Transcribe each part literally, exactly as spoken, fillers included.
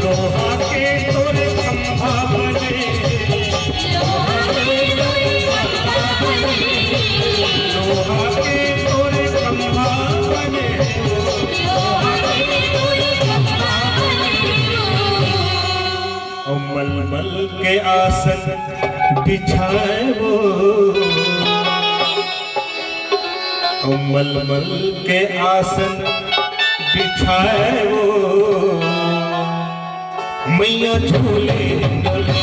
लोहा के तोर खंभा बने, लोहा के तोर खंभा बने, अउ मलमल के आसन बिछाए वो, अउ मलमल के आसन बिछाए वो, मैया झूले डोले।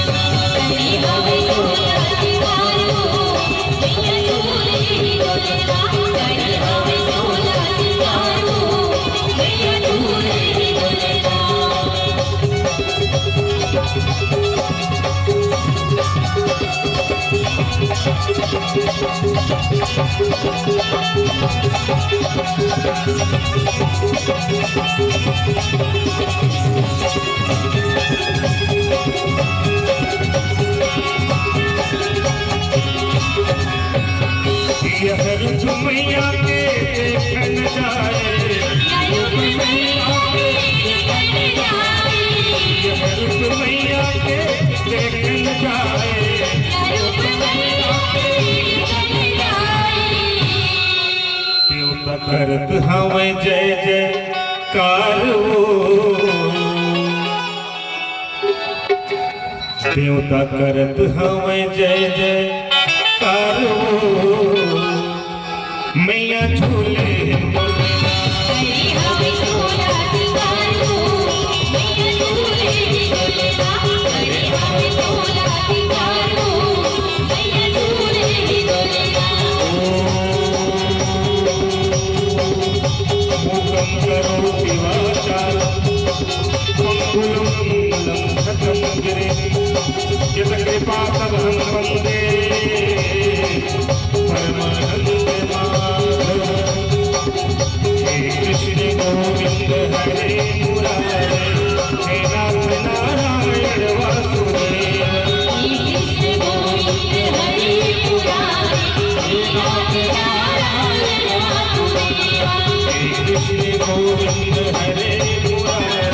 यह रुक मैया के देखन जाए, यह रुक मैया के देखन जाए। देवता करत हवै जय जयकार वो, देवता करत हवै जय जयकार वो, मैया झूले। मूकं करोति वाचालं पङ्गुं लङ्घितं गिरिं। यत्कृपातमहं वन्दे